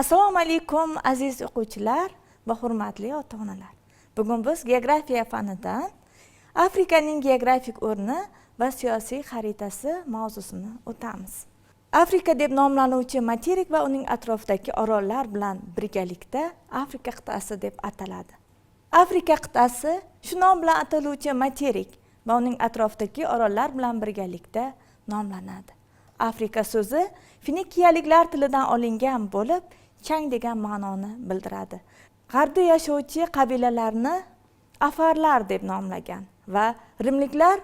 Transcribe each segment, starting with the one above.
Assalomu alaykum, aziz o'quvchilar va hurmatli ota onalar. Bugun biz geografiya fanidan Afrikaning geografik o'rni va siyosiy xaritasi mavzusini o'tamiz. Afrika deb nomlanuvchi materik va uning atrofidagi orollar bilan birgalikda Afrika qit'asi deb ataladi. Afrika qit'asi shu nom bilan ataluvchi materik va uning atrofidagi orollar bilan birgalikda nomlanadi. Afrika so'zi finikiyaliklar tilidan olingan bo'lib, chang degan ma'noni bildiradi. G'arbda yashovchi qabilalarni afarlar deb nomlagan va rimliklar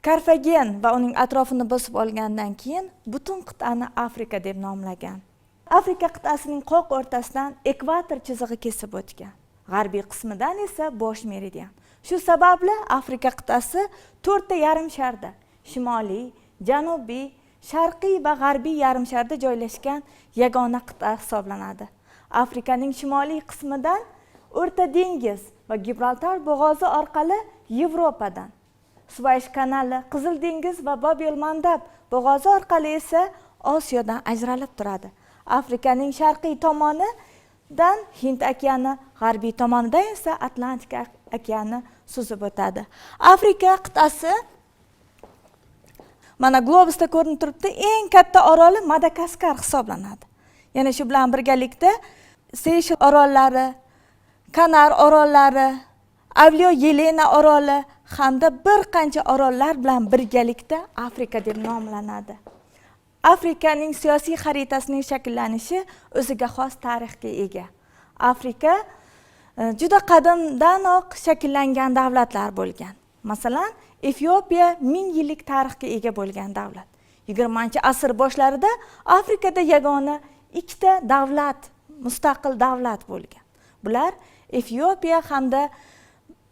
Karfagen va uning atrofini bosib olgandan keyin butun qit'ani Afrika deb nomlagan. Afrika qit'asining qoq o'rtasidan ekvator chizig'i kesib o'tgan. G'arbiy qismidan esa bosh meridian. Shu sababli Afrika qit'asi to'rtta yarim sharda: shimoliy, janubiy, sharqiy va g'arbiy yarim sharda joylashgan yagona qit'a hisoblanadi. Afrikaning shimoliy qismidan O'rta dengiz va Gibraltar bo'g'ozi orqali Yevropadan, Suvaysh kanali, Qizil dengiz va Bobel Mandab bo'g'ozi orqali esa Osiyodan ajralib turadi. Afrikaning sharqiy tomonidan Hind okeani, g'arbiy tomonidan esa Atlantika okeani suzib o'tadi. Afrika qit'asi mana globusda ko'rinib turibdi, eng katta oroli Madagaskar hisoblanadi. Yana shu bilan birgalikda Seyshel orollari, Kanar orollari, Avlio Yelena oroli hamda bir qancha orollar bilan birgalikda Afrika deb nomlanadi. Afrikaning siyosiy xaritasining shakllanishi o'ziga xos tarixga ega. Afrika juda qadimdanoq shakllangan davlatlar bo'lgan. Masalan, Efiopiya 1000 yillik tarixga ega bo'lgan davlat. 20-asr boshlarida Afrikada yagona ikkita davlat, mustaqil davlat bo'lgan. Bular Efiopiya hamda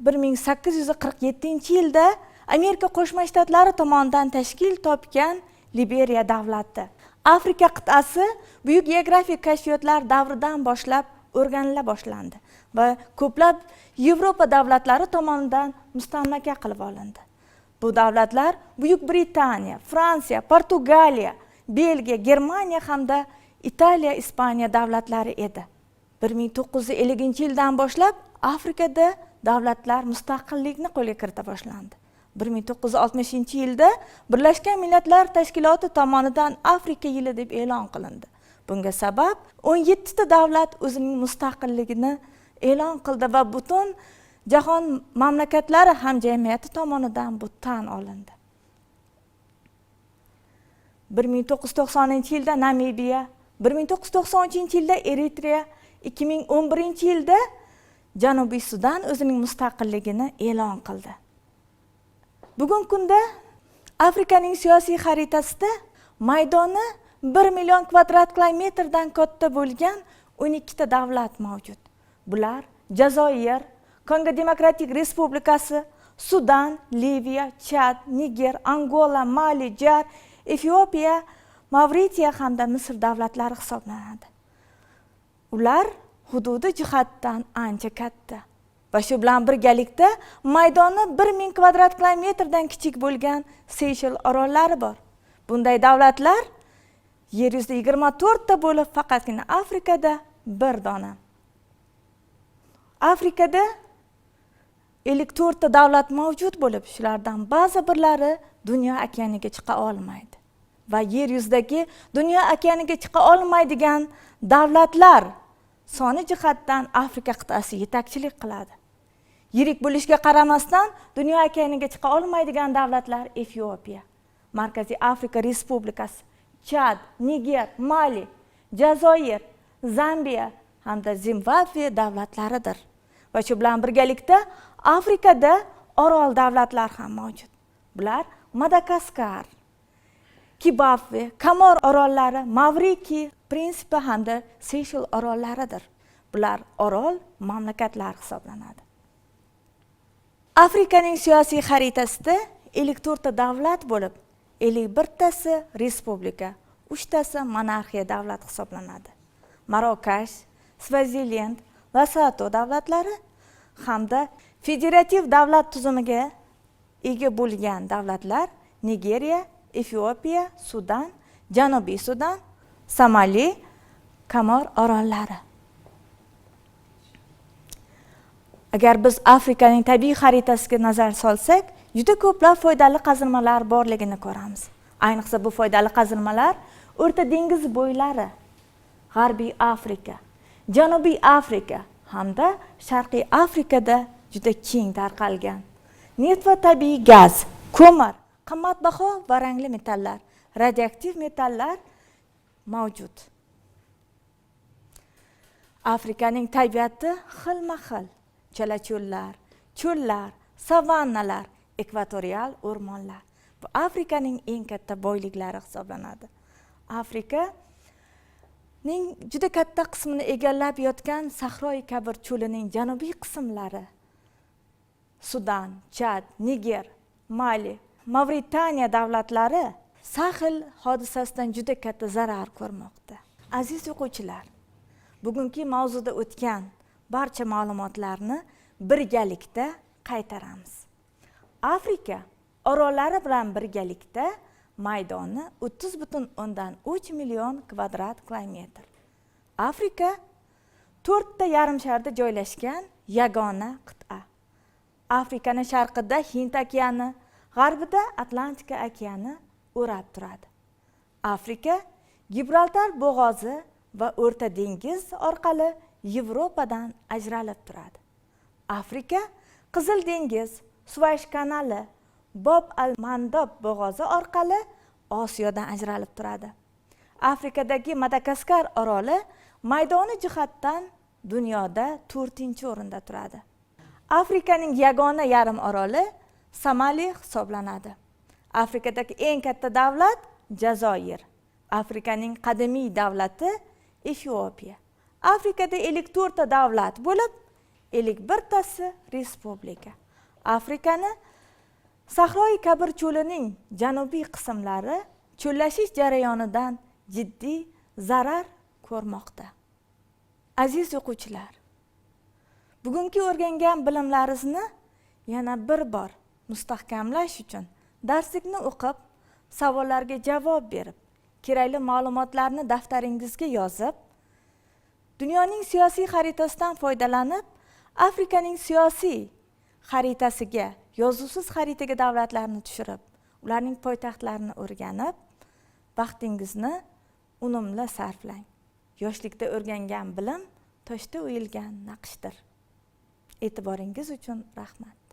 1847-yilda Amerika Qo'shma Shtatlari tomonidan tashkil topgan Liberiya davlati. Afrika qit'asi buyuk geografik kashfiyotlar davridan boshlab o'rganila boshlandi va ko'plab Yevropa davlatlari tomonidan mustamlaka qilib olindi. Bu davlatlar Buyuk Britaniya, Fransiya, Portugaliya, Belgiya, Germaniya hamda Italiya, Ispaniya davlatlari edi. 1950-yildan boshlab Afrikada davlatlar mustaqillikni qo'lga kirita boshlandi. 1960-yilda Birlashgan Millatlar Tashkiloti tomonidan Afrika yili deb e'lon qilindi. Bunga sabab 17 ta davlat o'zining mustaqilligini e'lon qildi va butun jahon mamlakatlari hamjamiyati tomonidan bu tan olindi. 1990-yilda Namibiya, 1993-yilda Eritreya, 2011-yilda Janubiy Sudan o'zining mustaqilligini e'lon qildi. Bugungi kunda Afrikaning siyosiy xaritasida maydoni 1 million kvadrat kilometrdan katta bo'lgan 12 ta davlat mavjud. Bular Jazoir, Kongo Demokratik Respublikasi, Sudan, Liviya, Chad, Niger, Angola, Mali, Jar, Efiopiya, Mavritiya hamda Misr davlatlari hisoblanadi. Ular hududi jihatdan ancha katta va shu bilan birgalikda maydoni 1000 kvadrat kilometrdan kichik bo'lgan Seyshel orollari bor. Bunday davlatlar yer yuzida 24 ta bo'lib, faqatgina Afrikada bir dona. Afrikada 54 ta davlat mavjud bo'lib, shulardan ba'zi birlari dunyo okeaniga chiqa olmaydi. Va yer yuzidagi dunyo okeaniga chiqa olmaydigan davlatlar soni jihatdan Afrika qit'asi yetakchilik qiladi. Yirik bo'lishiga qaramasdan dunyo okeaniga chiqa olmaydigan davlatlar Efiopiya, Markaziy Afrika Respublikasi, Chad, Niger, Mali, Jazoir, Zambiya hamda Zimbabve davlatlaridir. Va shu bilan birgalikda Afrikada orol davlatlar ham mavjud. Bular Madagaskar, Kibabve, Komor orollari, Mavriki, Prinsipi hamda Seyshel orollaridir. Bular orol mamlakatlar hisoblanadi. Afrikaning siyosiy xaritasida 54 ta davlat bo'lib, 51 tasi respublika, 3 tasi monarxiya davlat hisoblanadi. Marokash, Svazilend, Lesoto davlatlari hamda federativ davlat tuzumiga ega bo'lgan davlatlar Nigeriya, Efiopiya, Sudan, Janubiy Sudan, Somali, Komor orollari. Agar biz Afrikaning tabiiy xaritasiga nazar solsak, juda ko'plab foydali qazilmalar borligini ko'ramiz. Ayniqsa bu foydali qazilmalar O'rta dengiz bo'ylari, G'arbiy Afrika, Janubiy Afrika hamda Sharqiy Afrikada juda keng tarqalgan. Neft va tabiiy gaz, ko'mir, qimmatbaho va rangli metallar, radioaktiv metallar mavjud. Afrikaning tabiati xilma-xil. Chala cho'llar, cho'llar, savannalar, ekvatorial o'rmonlar. Bu Afrikaning eng katta boyliklari hisoblanadi. Afrikaning juda katta qismini egallab yotgan Sahroi Kabir cho'lining janubiy qismlari Sudan, Chad, Niger, Mali, Mavritaniya davlatlari Sahel hodisasidan juda katta zarar ko'rmoqda. Aziz o'quvchilar, bugungi mavzuda o'tgan barcha ma'lumotlarni birgalikda qaytaramiz. Afrika orollari bilan birgalikda maydoni 30,3 million kvadrat kilometr. Afrika 4 ta yarim sharda joylashgan yagona qit'a. Afrikani sharqida Hind okeani, g'arbida Atlantika okeani o'rab turadi. Afrika Gibraltar bo'g'ozi va O'rta dengiz orqali Yevropadan ajralib turadi. Afrika Qizil dengiz, Suvaysh kanali, Bob al Mandob bo'g'ozi orqali Osiyodan ajralib turadi. Afrikadagi Madagaskar oroli maydoni jihatdan dunyoda 4-o'rinda turadi. Afrikaning yagona yarim oroli Somali hisoblanadi. Afrikadagi eng katta davlat Jazoir. Afrikaning qadimiy davlati Efiopiya. Afrikada 54 ta davlat bo'lib, 51 tasi respublika. Afrikani Sahroi Kabir cho'lining janubiy qismlari cho'llashish jarayonidan jiddiy zarar ko'rmoqda. Aziz o'quvchilar, bugungi o'rgangan bilimlaringizni yana bir bor mustahkamlash uchun darslikni o'qib, savollarga javob berib, kerakli ma'lumotlarni daftaringizga yozib, dunyoning siyosiy xaritasidan foydalanib, Afrikaning siyosiy xaritasiga, yozuvsiz xaritaga davlatlarni tushirib, ularning poytaxtlarini o'rganib, vaqtingizni unumli sarflang. Yoshlikda o'rgangan bilim toshda o'yilgan naqshdir. E'tiboringiz uchun rahmat.